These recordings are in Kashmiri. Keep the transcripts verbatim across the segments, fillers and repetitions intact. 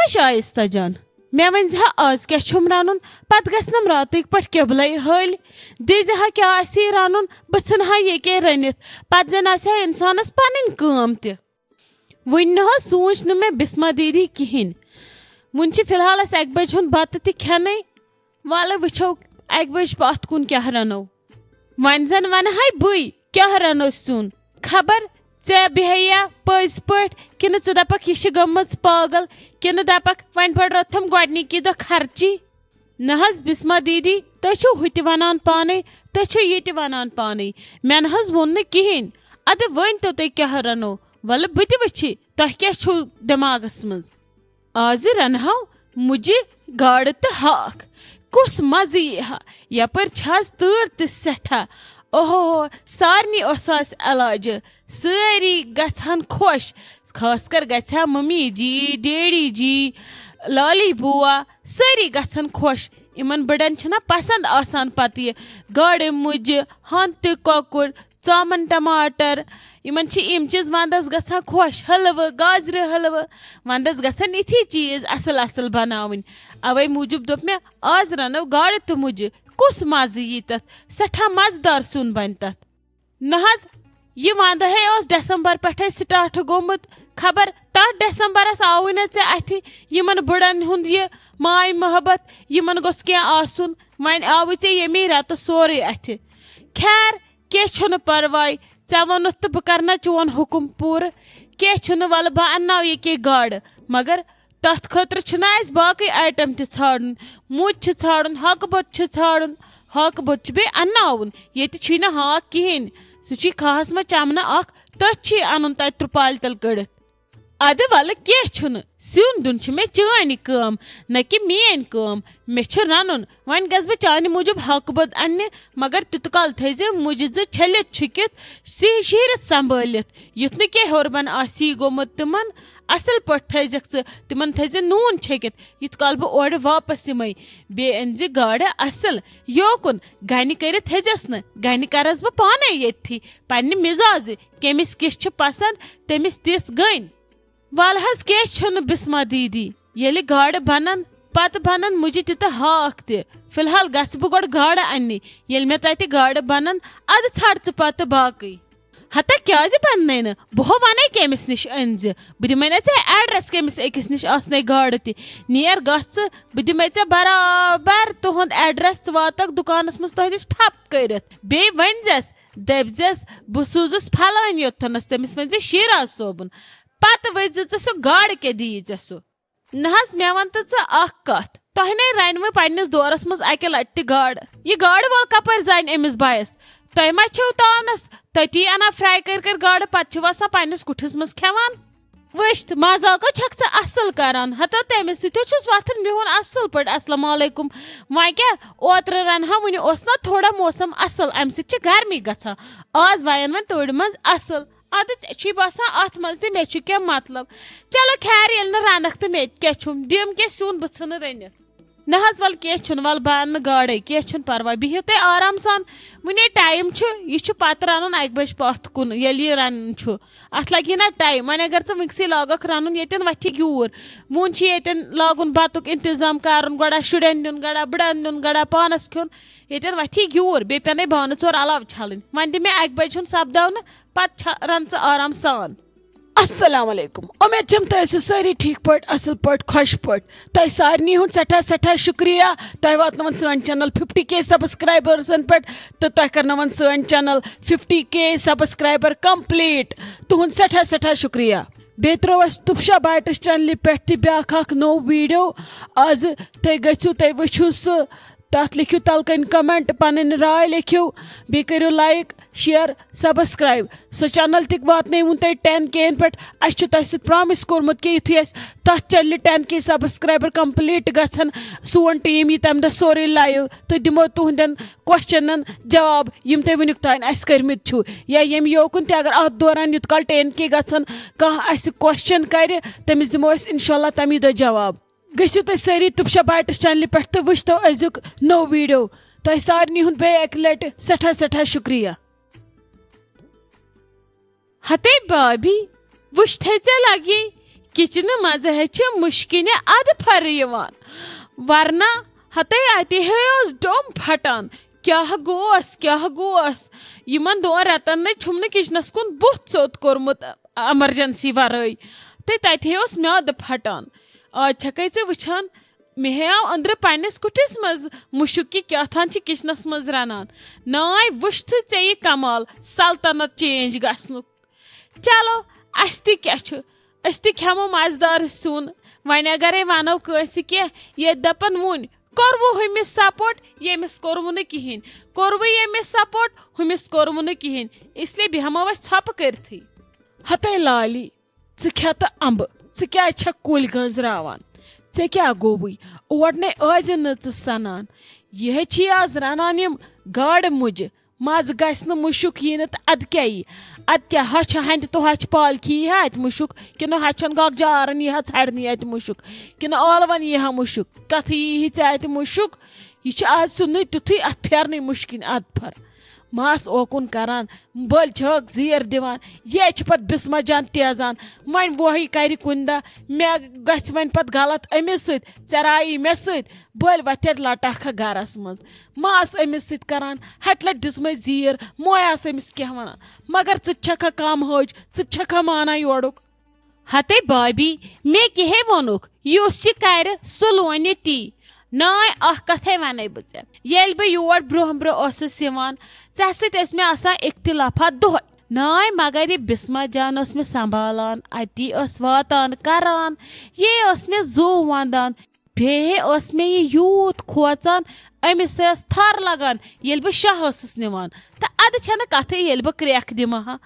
شایستہ جان، مےٚ ؤنۍ زِ ہا، آز کیٛاہ چھُم رَنُن؟ پَتہٕ گژھِ نَم راتٕکۍ پٲٹھۍ قبلَے حٲلۍ۔ دِزِ ہا کیٛاہ آسہِ ہے رَنُن، بہٕ ژھٕنہٕ ہا ییٚکے رٔنِتھ۔ پَتہٕ زَن آسہِ ہا اِنسانَس پَنٕنۍ کٲم تہِ۔ وُنہِ نہ حظ سوٗنٛچ نہٕ مےٚ بِسما دیٖدی کِہیٖنۍ۔ وُنہِ چھِ فی الحال اَسہِ اَکہِ بَجہِ ہُنٛد بَتہٕ تہِ کھٮ۪نَے۔ وَلہٕ وٕچھو، اَکہِ بَجہِ پَتھ کُن کیٛاہ رَنو۔ وۄنۍ زَن وَنہٕ ہاے بٕے، کیٛاہ رَنو سیُن؟ خبر ژےٚ بیٚہیا پٔزۍ پٲٹھۍ، کِنہٕ ژٕ دَپَکھ، یہِ چھِ گٔمٕژ پاگل، کِنہٕ دَپَکھ، وۄنۍ پَڑرَتھ تھَم گۄڈٕنِکی دۄہ خرچی؟ نہ حظ بِسما دیٖدی، تُہۍ چھِو ہُہ تہِ وَنان پانَے، تُہۍ چھِو یہِ تہِ وَنان پانَے۔ مےٚ نہ حظ ووٚن نہٕ کِہیٖنۍ۔ اَدٕ ؤنۍ تو تُہۍ کیٛاہ رَنو؟ وَلہٕ بہٕ تہِ وٕچھِ، تۄہہِ کیٛاہ چھُو دٮ۪ماغَس منٛز؟ آزِ رَنہٕ ہاو مُجہِ، گاڈٕ تہٕ ہاکھ۔ کُس مَزٕ یی ہا، یَپٲرۍ چھِ آز تۭر تہِ سٮ۪ٹھاہ۔ اوہو، سارنٕے اوس آز علاجہِ، سٲری گژھِ ہَن خۄش۔ خاص کر گژھِ ہا مٔمی جی، ڈیڈی جی، لالی بُوا، سٲری گژھن خۄش۔ یِمن بٕڑن چھِنہ پسند آسان پتہٕ یہِ گاڈٕ مُجہِ، ہَن تہٕ کۄکُر، ژامن، ٹماٹر۔ یِمن چھِ یِم چیٖز ونٛدس گژھان خۄش۔ حلوٕ، گازرِ حلوٕ۔ ونٛدس گژھن یِتھی چیٖز اصل اصل بناوٕنۍ۔ اوے موٗجوٗب دوٚپ مےٚ، آز رنو گاڈٕ تہٕ مُجہِ۔ کُس مزٕ یی تتھ؟ سٮ۪ٹھاہ مزٕدار سیُن بنہِ تتھ۔ نہ حظ، یہِ ونٛدٕ ہے اوس ڈسمبر پٮ۪ٹھے سٹارٹ گوٚمُت۔ خبر تتھ ڈسمبرس آوٕے نہٕ ژےٚ اتھِ۔ یِمن بٕڑن ہُنٛد یہِ ماے محبت، یِمن گوٚژھ کینٛہہ آسُن۔ وۄنۍ آوٕے ژےٚ ییٚمی رٮ۪تہٕ سورُے اتھِ۔ خیر، کینٛہہ چھُنہٕ پرواے، ژےٚ ووٚنُتھ تہٕ بہٕ کرنا چون حُکم پوٗرٕ۔ کینٛہہ چھُنہٕ، وَلہٕ بہٕ انناو یہِ کینٛہہ گاڈٕ، مگر تتھ خٲطرٕ چھُنہ اَسہِ باقٕے آیٹم تہِ ژھانڈُن۔ مُج چھُ ژھانڈُن، ہۄکہٕ بوٚد چھُ ژھانڈُن، ہۄکہٕ بوٚد چھُ بیٚیہِ انناوُن۔ ییٚتہِ چھُے نہٕ ہاکھ کِہیٖنۍ، سُہ چھُے کھاہس منٛز چمنہٕ اکھ، تٔتھۍ چھُے انُن تتہِ ترُپالہِ تل کٔڑِتھ۔ ادٕ وَلہٕ کینٛہہ چھُنہٕ، سیُن دیُن چھُ مےٚ چٲنۍ کٲم، نہ کہِ میٲنۍ کٲم۔ مےٚ چھُ رَنُن، وۄنۍ گژھٕ بہٕ چانہِ موٗجوٗب ہۄکہٕ بوٚد اَننہِ، مگر تیُتہٕ کال تھٲیزِ مُجہِ زٕ چھٔلِتھ چھُکِتھ، سُہ شیٖرِتھ سنبھٲلِتھ، یُتھ نہٕ کینٛہہ ہیوٚربَن آسی گوٚمُت تِمَن۔ اَصٕل پٲٹھۍ تھٲیزٮ۪کھ ژٕ، تِمَن تھٲیزِ نوٗن چھٔکِتھ، یُتھ کال بہٕ اورٕ واپَس یِمَے۔ بیٚیہِ أنزِ گاڈٕ اَصٕل، یوکُن گَنہِ کٔرِتھ تھٲیزٮ۪س نہٕ، گَنہِ کَرَس بہٕ پانَے ییٚتھی، پنٛنہِ مِزازِ، کٔمِس کِژھ چھِ پَسنٛد، تٔمِس تِژھ گٔنۍ۔ وَلہٕ حظ، کینٛہہ چھُنہٕ بِسما دیٖدی، ییٚلہِ گاڈٕ بَنَن، پَتہٕ بَنَن مُجہِ تہِ تہٕ ہاکھ تہِ۔ فی الحال گژھٕ بہٕ گۄڈٕ گاڈٕ اَننہِ، ییٚلہِ مےٚ تَتہِ گاڈٕ بَنَن، اَدٕ ژھانڈ ژٕ پَتہٕ باقٕے۔ ہتا کیٛازِ بَننَے نہٕ؟ بہٕ ہو وَنَے کٔمِس نِش أنزِ۔ بہٕ دِمَے نہ ژےٚ ایڈرَس، کٔمِس أکِس نِش آسنَے گاڈٕ تہِ۔ نیر گژھ ژٕ، بہٕ دِمَے ژےٚ برابر تُہُنٛد ایڈرَس، ژٕ واتَکھ دُکانَس منٛز تۄہہِ نِش ٹھپ کٔرِتھ۔ بیٚیہِ ؤنۍزٮ۪س، دٔپۍزٮ۪س، بہٕ سوٗزُس پھلٲنۍ یوٚتتھَنَس، تٔمِس ؤنۍزِ شیراز صٲبُن۔ پَتہٕ ؤسۍ زِ ژٕ سُہ گاڈٕ کیٛاہ دِیی ژےٚ سُہ؟ نہ حظ، مےٚ وَن تہٕ ژٕ اَکھ کَتھ۔ تۄہہِ نے رَنِوٕ پنٛنِس دورَس منٛز اَکہِ لَٹہِ تہِ گاڈٕ۔ یہِ گاڈٕ وول کَپٲرۍ زانہِ أمِس بایَس؟ تۄہہِ ما چھَو تانَس تٔتی اَنان فرٛاے کٔرۍ کٔرۍ گاڈٕ، پَتہٕ چھِو آسان پنٛنِس کُٹھِس منٛز کھٮ۪وان؟ وٕچھتھ، مذاقہ چھَکھ ژٕ اَصٕل کَران۔ ہَتہ تٔمِس سۭتۍ حظ چھُس وۄتھان بِہُن اَصٕل پٲٹھۍ۔ السلام علیکُم۔ وۄنۍ کیٛاہ، اوترٕ رَنہٕ ہا، وٕنہِ اوس نہ تھوڑا موسم اَصٕل، اَمہِ سۭتۍ چھِ گرمی گژھان۔ آز وَیَن وۄنۍ تۭرِ منٛز اَصٕل۔ اَدٕ ژےٚ چھُے باسان اَتھ منٛز تہِ مےٚ چھُ کینٛہہ مطلب؟ چلو خیر، ییٚلہِ نہٕ رَنَکھ تہٕ مےٚ تہِ کیٛاہ چھُم؟ دِم کینٛہہ سیُن، بہٕ ژھٕنہٕ رٔنِتھ۔ نہ حظ، وَلہٕ کینٛہہ چھُنہٕ، وَلہٕ بہٕ اَنہٕ گاڈَے، کینٛہہ چھُنہٕ پَرواے، بِہِو تُہۍ آرام سان۔ وٕنے ٹایم چھُ، یہِ چھُ پَتہٕ رَنُن اَکہِ بَجہِ پَتھ کُن، ییٚلہِ یہِ رَنُن چھُ۔ اَتھ لَگہِ نہ ٹایم، وۄنۍ اگر ژٕ وٕنکسٕے لاگَکھ رَنُن، ییٚتٮ۪ن وَتھِ یوٗر۔ وۄنۍ چھِ ییٚتٮ۪ن لاگُن بَتُک اِنتظام کَرُن، گۄڈٕ شُرٮ۪ن دیُن، گۄڈٕ بٕڑَن دیُن، گۄڈٕ پانَس کھیوٚن۔ ییٚتٮ۪ن وَتھِ یوٗر، بیٚیہِ پیٚنَے بانہٕ ژور علاوٕ چھَلٕنۍ۔ وۄنۍ دِ مےٚ اَکہِ بَجہِ ہُنٛد سَپداونہٕ، پَتہٕ چھَ-، رَن ژٕ آرام سان۔ السلام علیکم، امید چھم تُہۍ ٲسِو سٲری ٹھیٖک پٲٹھۍ، اصل پٲٹھۍ، خۄش پٲٹھۍ۔ تۄہہِ سارنٕے ہُنٛد سٮ۪ٹھاہ سٮ۪ٹھاہ شُکریہ۔ تۄہہِ واتنٲوٕن سٲنۍ چینل ففٹی کے سبسکرایبرزن پٮ۪ٹھ تہٕ تۄہہِ کرنٲوٕن سٲنۍ چینل ففٹی کے سبسکرایبر کمپلیٹ۔ تُہُنٛد سٮ۪ٹھاہ سٮ۪ٹھاہ شُکریہ۔ بیٚیہِ ترٛوو اَسہِ تُپشا بایٹس چینلہِ پٮ۪ٹھ تہِ بیٛاکھ اکھ نوٚو ویٖڈیو۔ آز تُہۍ گٔژھِو، تُہۍ وٕچھِو سُہ۔ تَتھ لیکھِو تَلہٕ کَنۍ comment، پَنٕنۍ راے لیکھِو، بیٚیہِ کٔرِو like، share، subscribe۔ سۄ channel تہِ واتنٲیوُن تۄہہِ ten K یَن پٮ۪ٹھ۔ اَسہِ چھُ تۄہہِ سۭتۍ promise کوٚرمُت کہِ یُتھُے اَسہِ تَتھ channelہِ ten K subscriber complete گژھن، سون team یی تَمہِ دۄہ سورُے live تہٕ دِمو تُہٕنٛدٮ۪ن questionن جواب، یِم تۄہہِ وٕنیُک تام اَسہِ کٔرمٕتۍ چھُو، یا ییٚمہِ یوکُن تہِ اگر اَتھ دوران یُت کال ten K گژھن، کانٛہہ اَسہِ question کَرِ، تٔمِس دِمو أسۍ اِنشاء اللہ تَمی دۄہ جواب۔ گٔژھِو تُہۍ سٲری تُپشا بایٹس چینلہِ پٮ۪ٹھ تہٕ وٕچھتو أزیُک نوٚو ویٖڈیو۔ تۄہہِ سارنٕے ہُنٛد بیٚیہِ اَکہِ لَٹہِ سٮ۪ٹھاہ سٮ۪ٹھاہ شُکریہ۔ ہتے بابی، وٕچھتھے ژےٚ لگی کچنہٕ منٛزٕ ہے چھِ مُشکِنہِ اَدٕ پھرٕ یِوان، ورنہ ہتے اَتہِ ہے اوس ڈوٚم پھٹان۔ کیٛاہ گوس، کیٛاہ گوس؟ یِمن دۄن رٮ۪تن نَے چھُم نہٕ کچنس کُن بُتھ ژوٚت کوٚرمُت ایمرجنسی ورٲے، تہٕ تَتہِ ہے اوس میٛادٕ پھٹان۔ آز چھَکھے ژٕ وٕچھان، مےٚ ہے آو أنٛدرٕ پننِس کُٹھِس منٛز مُشُک کہِ کیٛاہ تھان چھِ کچنس منٛز رنان۔ ناے، وٕچھ تہٕ ژےٚ یہِ کمال، سلطنت چینج گژھنُک۔ چلو، اسہِ تہِ کیٛاہ چھُ، أسۍ تہِ کھٮ۪مو مزٕدار سیُن۔ وۄنۍ اگرے ونو کٲنٛسہِ کینٛہہ، ییٚتہِ دپن وُنۍ کوٚروٕ ہُمِس سپورٹ، ییٚمِس کوٚروٕ نہٕ کِہینۍ، کوٚروٕ ییٚمِس سپورٹ، ہُمِس کوٚروٕ نہٕ کِہینۍ، اس لیے بیٚہمو أسۍ ژھۄپہٕ کٔرتھٕے۔ ہتے لالی، ژٕ کھٮ۪تہٕ امبہٕ، ژٕ کیٛازِ چھکھ کُلۍ گٔنٛزراوان؟ ژےٚ کیٛاہ گوٚوُے؟ اور نے ٲزِ نہٕ ژٕ سنان۔ یہِ ہے چھی آز رنان یِم گاڈٕ مُجہِ۔ مَزٕ گژھِ نہٕ مُشُک یی نہٕ تہٕ اَدٕ کیٛاہ یی؟ اَدٕ کیٛاہ ہۄچھِ ہَنٛدِ تہٕ ہۄچھِ پالکھی یی ہا اَتہِ مُشُک؟ کِنہٕ ہۄچھِ چھَن گۄگجہِ آرَن یی ہا ژھَڑنہِ اَتہِ مُشُک؟ کِنہٕ ٲلوَن یی ہا مُشُک؟ کَتھٕے یی ہی ژےٚ اَتہِ مُشُک؟ یہِ چھُ آز سیُنٕے تیُتھُے اَتھ پھیرنٕے مُشکِنۍ اَدٕ پھر۔ مَس اوکُن کَران، بٔلۍ چھٲکھ زیٖر دِوان۔ یے چھِ پَتہٕ بِسمہ جان تیزان۔ وۄنۍ وۄہَے کَرِ کُنہِ دۄہ، مےٚ گژھِ وۄنۍ پَتہٕ غلط أمِس سۭتۍ، ژےٚ رایی مےٚ سۭتۍ۔ بٔلۍ وۄتھِ اَتہِ لٹاکھا گرس منٛز۔ ما آس أمِس سۭتۍ کران، ہٹہِ لٹہِ دِژمَے زیٖر، موے آس أمِس کینٛہہ وَنان۔ مگر ژٕ تہِ چھَکھا کم حٲج، ژٕ تہِ چھَکھا مانان یورُک؟ ہتے بابی، مےٚ کیٛاہ ہے ووٚنُکھ، یُس یہِ کرِ، سُہ لونہِ تی۔ ناے، اکھ کتھے ونے بہٕ ژےٚ۔ ییٚلہِ بہٕ یور برونٛہہ برونٛہہ ٲسٕس یِوان، ژےٚ سۭتۍ ٲسۍ مےٚ آسان اختلافات دۄہے۔ ناے، مگر یہِ بسمہ جان ٲس مےٚ سنبھالان، اتی ٲس واتان کران، یے ٲس مےٚ زُو وندان۔ بیٚیہِ ٲس مےٚ یہِ یوٗت کھوژان، أمِس ٲس تھر لگان، ییٚلہِ بہٕ شاہ ٲسٕس نِوان۔ تہٕ ادٕ چھنہٕ کتھٕے، ییٚلہِ بہٕ کرٛٮ۪کھ دِمہٕ ہا۔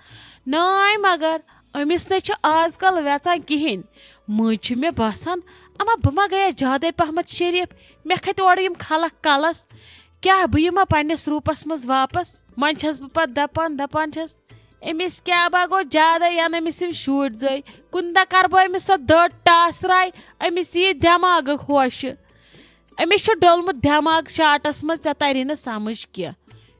ناے مگر، أمِس نے چھُ آز کل وٮ۪ژان کِہیٖنۍ۔ مٔنٛزۍ چھُ مےٚ باسان، اما بہٕ ما گٔیس زیادَے پہمتھ شریٖف؟ مےٚ کھٔتۍ اورٕ یِم خلق کلس۔ کیٛاہ بہٕ یِما پننِس روٗپس منٛز واپس؟ وۄنۍ چھس بہٕ پتہٕ دپان، دپان چھس، أمِس کیٛاہ با گوٚو زیادَے، یَنہٕ أمِس یِم شُرۍ زٲے۔ کُنہِ دۄہ کَرٕ بہٕ أمِس سۄ دٔٹ ٹاسراے، أمِس یی دٮ۪ماغہٕ ہوشہِ۔ أمِس چھُ ڈوٚلمُت دٮ۪ماغ شاٹَس منٛز، ژےٚ تَرِ نہٕ سَمٕجھ کینٛہہ۔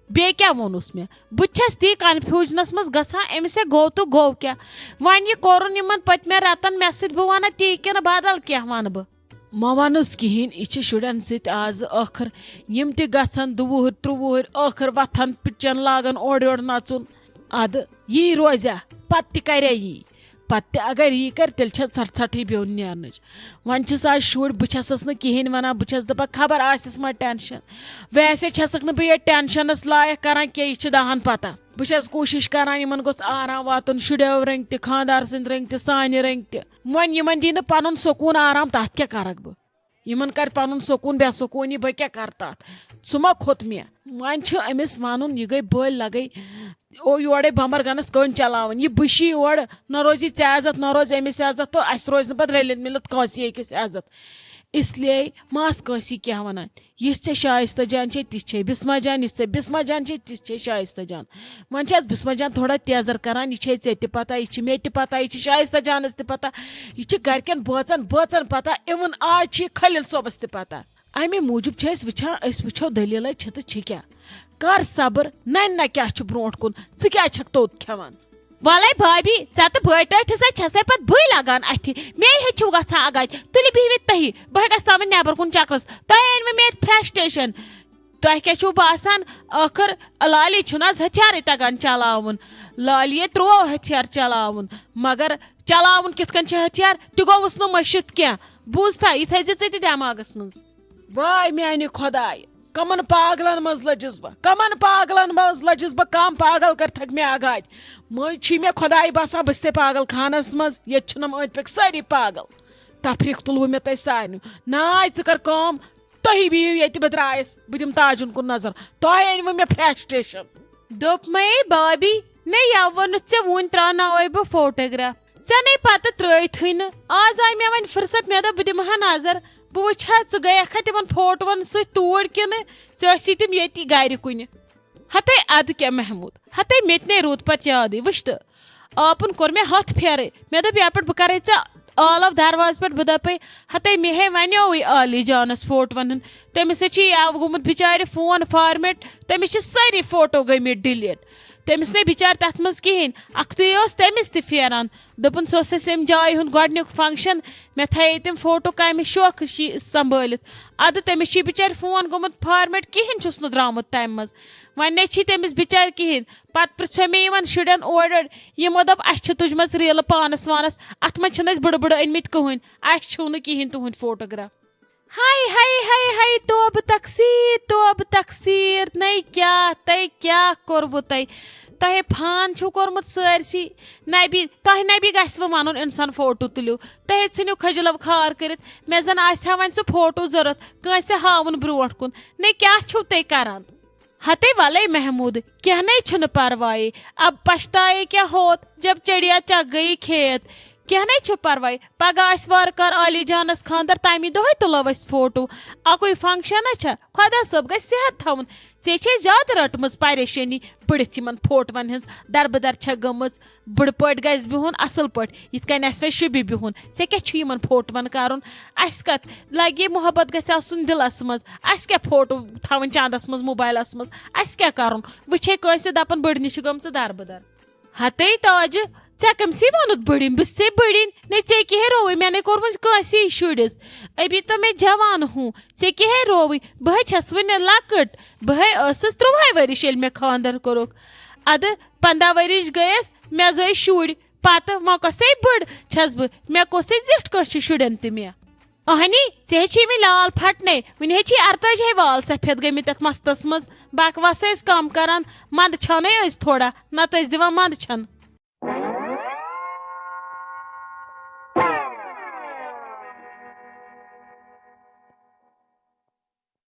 بیٚیہِ کیٛاہ ووٚنُس مےٚ؟ بہٕ تہِ چھَس تی کَنفیوٗجنَس منٛز گژھان، أمِس ہے گوٚو تہٕ گوٚو کیٛاہ؟ وۄنۍ یہِ کوٚرُن یِمَن پٔتمٮ۪ن رٮ۪تَن مےٚ سۭتۍ، بہٕ وَنہٕ تی کِنہٕ بدل کینٛہہ وَنہٕ بہٕ؟ ما وَنُس کِہیٖنۍ، یہِ چھِ شُرٮ۪ن سۭتۍ آز ٲخٕر، یِم تہِ گژھن دُوُہٕرۍ ترُوُہٕرۍ، ٲخٕر وۄتھن پِچَن لاگن اورٕ یورٕ نَژُن۔ اَدٕ یی روزیٛا؟ پَتہٕ تہِ کَرے یی۔ پَتہٕ تہِ اگر یی کَرِ، تیٚلہِ چھےٚ ژھٹھ ژھٹھٕے بیوٚن نیرنٕچ۔ وۄنۍ چھِس آز شُرۍ، بہٕ چھَسَس نہٕ کِہیٖنۍ وَنان، بہٕ چھَس دَپان خبر آسٮ۪س ما ٹٮ۪نشَن۔ ویسے چھَسَکھ نہٕ بہٕ ییٚتہِ ٹٮ۪نشَنَس لایق کَران کینٛہہ، یہِ چھِ دَہَن پَتہ۔ بہٕ چھَس کوٗشِش کَران یِمَن گوٚژھ آرام واتُن، شُرٮ۪و رٔنٛگۍ تہِ، خانٛدار سٕنٛدۍ رٔنٛگۍ تہِ، سانہِ رٔنٛگۍ تہِ۔ وۄنۍ یِمن دی نہٕ پنُن سکوٗن آرام، تتھ کیٛاہ کرکھ بہٕ؟ یِمن کرِ پنُن سکوٗن بے سکوٗنی، بہٕ کیٛاہ کرٕ تتھ؟ سُہ ما کھوٚت مےٚ؟ وۄنۍ چھُ أمِس ونُن، یہِ گٔے بٔلۍ لگے، او یورے بمبر گنس کٔنۍ چلاوٕنۍ۔ یہِ بٕشی اورٕ، نہ روزی ژےٚ عزت، نہ روزِ أمِس عزت، تہٕ اسہِ روزِ نہٕ پتہٕ رٔلِتھ مِلِتھ کٲنٛسی أکِس عزت۔ اس لیے ما آسہٕ کٲنٛسی کینٛہہ ونان۔ یِژھ ژےٚ شایستہ جان چھے، تِژھ چھے بسمہ جان، یِژھ ژےٚ بسمہ جان چھے، تِژھ چھے شایستہ جان۔ وۄنۍ چھِ اَسہِ بسمہ جان تھوڑا تیزر کران، یہِ چھے ژےٚ تہِ پتہ، یہِ چھِ مےٚ تہِ پتہ، یہِ چھِ شایستہ جانس تہِ پتہ۔ یہِ چھِ گرِکٮ۪ن بٲژن بٲژن پتہ، اِوٕن آز چھِ یہِ خلیل صٲبس تہِ پتہ۔ اَمے موٗجوٗب چھِ أسۍ وٕچھان، أسۍ وٕچھو دٔلیٖلے چھِ تہٕ چھِ کیٛاہ۔ کر صبر، ننہِ نہ کیٛاہ چھُ برونٛٹھ کُن، ژٕ کیٛازِ چھکھ توٚت کھٮ۪وان؟ وَلَے بھابھی، ژےٚ تہٕ بٲے ٹٲٹھِس ہے چھَسَے پَتہٕ بٕے لَگان اَتھِ۔ مے ہے چھِو گژھان اَگَتہِ۔ تُلِو بِہِو ییٚتہِ تُہی، بہٕ ہے گژھٕ تامَتھ نٮ۪بَر کُن چَکرَس۔ تۄہہِ أنۍ وٕ مےٚ ییٚتہِ فرٛسٹریشَن۔ تۄہہِ کیٛاہ چھُو باسان، ٲخٕر لالی چھُنہٕ آز ہتھیارٕے تَگان چلاوُن؟ لالیے ترٛوو ہتھیار چلاوُن، مگر چلاوُن کِتھ کٔنۍ چھِ ہتھیار، تہِ گوٚوُس نہٕ مٔشِتھ کینٛہہ۔ بوٗزتھا، یہِ تھٲیزِ ژٕ تہِ دٮ۪ماغَس منٛز۔ واے میانہِ خۄدایہِ، کمن پاگلن منٛز لٔجِس بہٕ، کمن پاگلن منٛز لٔجِس بہٕ، کم پاگل کٔرتھکھ مےٚ آگاج۔ مٔنٛزۍ چھی مےٚ خۄدایہِ باسان بہٕ چھسے پاگل خانس منٛز، ییٚتہِ چھِنم أنٛدۍ پٔکۍ سٲری پاگل۔ تفریٖق تُلوٕ مےٚ تۄہہِ سارنٕے۔ ناے ژٕ کر کٲم، تُہی بِہِو ییٚتہِ، بہٕ درٛایس، بہٕ دِمہٕ تاجُن کُن نظر۔ تۄہہِ أنۍوٕ مےٚ فرسٹریشن۔ دوٚپمَے بابی، نے یَوٕ ووٚنُتھ ژےٚ وُنۍ ترٛاوناوَے بہٕ فوٹوگراف۔ ژےٚ نے پتہٕ ترٛٲیتھٕے نہٕ۔ آز آے مےٚ وۄنۍ فرصت، مےٚ دوٚپ بہٕ دِمہٕ ہا نظر، بہٕ وٕچھِ ہا ژٕ گٔیَکھا تِمن فوٹوَن سۭتۍ توٗرۍ کِنہٕ ژےٚ ٲسی تِم ییٚتی گرِ کُنہِ۔ ہتے اَدٕ کیٛاہ محموٗد، ہتے مےٚ تہِ نے روٗد پتہٕ یادٕے۔ وٕچھ تہٕ، آپُن کوٚر مےٚ ہَتھ پھیرٕ۔ مےٚ دوٚپ یپٲرۍ بہٕ کرے ژےٚ آلو دروازٕ پٮ۪ٹھ، بہٕ دپے، ہتے مےٚ ہے ونیووٕے عالی جانس فوٹوَن ہُنٛد، تٔمِس ہے چھُ یَوٕ گوٚمُت بِچارِ فون فارمیٹ، تٔمِس چھِ سٲری فوٹو گٔمٕتۍ ڈِلیٖٹ۔ تٔمِس نے بِچارِ تَتھ منٛز کِہیٖنۍ، اَکھتُے اوس تٔمِس تہِ پھیران۔ دوٚپُن، سُہ اوس اَسہِ اَمہِ جایہِ ہُنٛد گۄڈٕنیُک function، مےٚ تھایے تِم فوٹو کَمہِ شوقہٕ شی-، سنبھٲلِتھ۔ اَدٕ تٔمِس چھُ بِچارِ فون گوٚمُت format، کِہیٖنۍ چھُس نہٕ درٛامُت تَمہِ منٛز۔ وۄنۍ نے چھی تٔمِس بِچارِ کِہیٖنۍ۔ پَتہٕ پِرٛژھے مےٚ یِمَن شُرٮ۪ن اورٕ یورٕ، یِمو دوٚپ، اَسہِ چھِ تُجمَژٕ ریٖلہٕ پانَس وانَس، اَتھ منٛز چھِنہٕ اَسہِ بٕڑٕ بٕڑٕ أنۍ مٕتۍ کٕہٕنۍ، اَسہِ چھُو نہٕ کِہیٖنۍ تُہٕنٛدۍ photograph۔ ہاے ہاے ہاے ہاے، توبہٕ تقصیٖر، توبہٕ تقصیٖر، نے کیٛاہ، تۄہہِ کیٛاہ کوٚروٕ تۄہہِ؟ تۄہہِ فان چھُو کوٚرمُت سٲرسٕے۔ نبی، تۄہہِ نبی گژھِ وۄنۍ وَنُن اِنسان فوٹو تُلِو۔ تۄہہِ ژھٕنِو خٔجلو خار کٔرِتھ۔ مےٚ زَن آسہِ ہا وۄنۍ سُہ فوٹو ضوٚرَتھ، کٲنٛسہِ ہاوُن برٛونٛٹھ کُن۔ نے کیٛاہ چھِو تُہۍ کَران؟ ہتے وَلَے محموٗد، کینٛہہ نے چھُنہٕ پَرواے۔ اب پچھتائے کیا ہوت، جب چڑیا چگ گئی کھیت۔ کینٛہہ نے چھُ پَرواے، پگاہ آسہِ وارٕ کار عالی جانَس خانٛدر، تَمی دۄہَے تُلو أسۍ فوٹو۔ اَکُے function چھا؟ خۄدا صٲب گژھِ صحت تھاوُن۔ ژےٚ چھے زیادٕ رٔٹمٕژ پریشٲنی، بٔڑِتھ یِمَن فوٹوَن ہٕنٛز دربٕدر چھےٚ گٔمٕژ۔ بٕڑٕ پٲٹھۍ گژھِ بِہُن، اَصٕل پٲٹھۍ، یِتھ کٔنۍ اَسہِ وۄنۍ شوٗبہِ بِہُن۔ ژےٚ کیٛاہ چھُ یِمَن فوٹوَن کَرُن؟ اَسہِ کَتھ لَگہِ محبت گژھِ آسُن دِلَس منٛز۔ اَسہِ کیٛاہ فوٹو تھاوٕنۍ چَندَس منٛز، موبایلَس منٛز؟ اَسہِ کیٛاہ کَرُن؟ وٕچھے کٲنٛسہِ دَپان بٔڑنہِ چھِ گٔمژٕ دربٕدر۔ ہتے تاجہِ، ژےٚ کٔمسٕے ووٚنُتھ بٔڑِنۍ؟ بہٕ چھسے بٔڑِنۍ۔ نے ژےٚ کیٛاہ ہے رووُے؟ مےٚ نے کوٚر وۄنۍ کٲنٛسی شُرِس۔ ابھی تو میں جوان ہوں۔ ژےٚ کیٛاہ ہے رووُے؟ بہٕ ہے چھس وُنہِ لۄکٕٹ۔ بہٕ ہے ٲسٕس ترٛۆوُہے ؤرِش ییٚلہِ مےٚ خانٛدر کوٚرُکھ۔ ادٕ پنٛداہ ؤرِش گٔیَس، مےٚ زٲے شُرۍ۔ پتہٕ وۄنۍ کۄسے بٔڑ چھس بہٕ؟ مےٚ کۄسٕے زِٹھ کٲنٛسہِ چھِ شُرٮ۪ن تہِ مےٚ۔ اہنی، ژےٚ ہے چھی وۄنۍ لال پھٹنے، وُنہِ ہے چھی ارتٲجی ہے وال سفید گٔمٕتۍ تتھ مستس منٛز۔ بکواس ٲسۍ کم کران، منٛدٕ چھانٕے ٲسۍ تھوڑا، نتہٕ ٲسۍ دِوان منٛدٕ چھان۔